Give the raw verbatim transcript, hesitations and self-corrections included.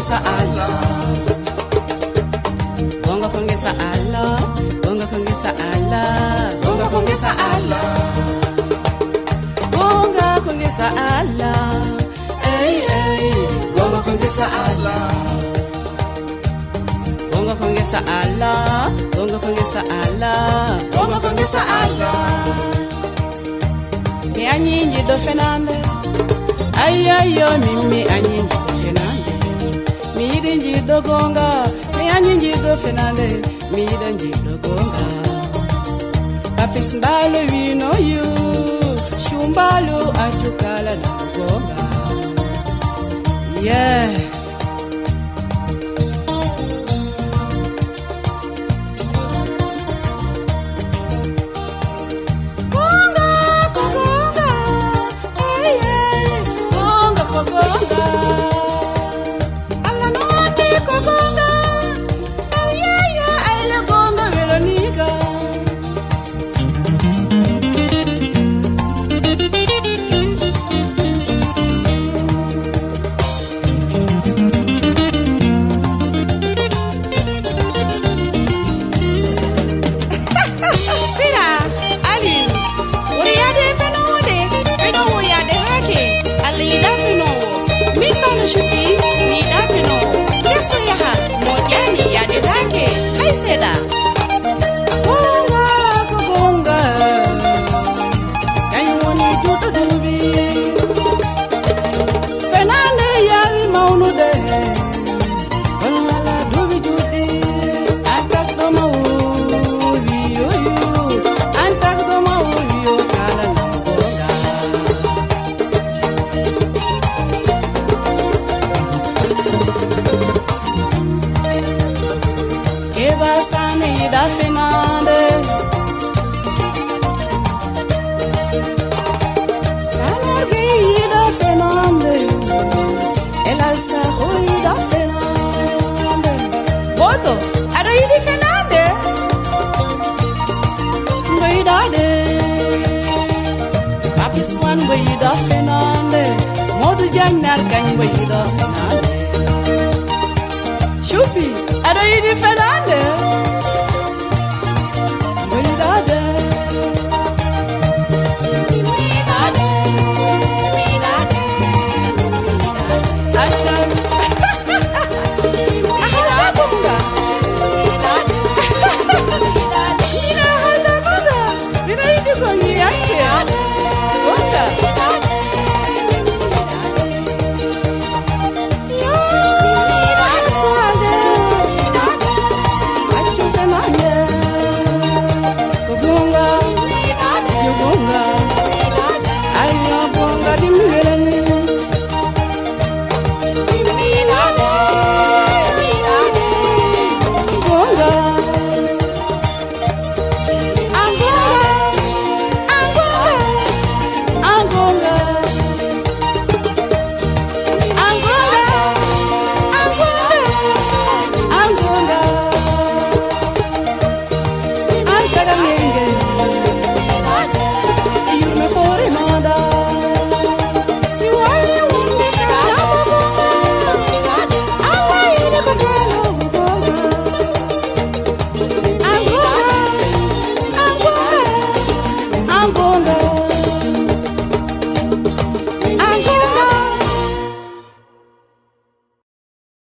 Sa Allah. Gonga ko ngesa Allah, gonga ko ngesa Allah, gonga ko ngesa Allah. Gonga ko ngesa Allah. Ey, ey, gonga ko ngesa Allah. Gonga ko ngesa Allah, gonga ko ngesa Allah, gonga ko ngesa Allah. Mi anyi nji do fenande. Ay, ay, yo, mi, mi anyi nji do fenande. Mi yidi nji do gonga. Mi anyi nji do fenande. Mi yida nji do gonga. Papis mbalo wino yu. Shumbalo achukala na gonga. Yeah. Gonga ko gonga. Hey, hey. Gonga ko gonga. Allah no andi ko gonga. Hey, hey, hey. Ay le gonga welo niga. Sira, Alin, wuri yaade e penoowo de, penoowo yaade haake, Allah yiɗaa penoowo. Min Bano Shupi, mi yiɗaa penoowo. Yeeso yaha, moƴƴaani yaade haake, hay seeɗa. Goonga ko goonga, kañum woni duuɗo duuɓi. Fenaande yaawi mawnude, kono alaa duuɓi juutɗi. An tagɗo ma wowi yo, yo, an tagɗo ma wowi yo, kaalanam goonga. Keba Sane yiɗaa fenaande. Sanar Gueye yiɗaa fenaande. Elal Sakho yiɗaa fenaande. Boto, aɗa yiɗi fenaande? Mbo yiɗaa de. Papis Wan mbo yiɗaa fenaande. Modou Diagne Nar kañ mbo yiɗaa fenaande. Shupi, aɗa yiɗi fenaande?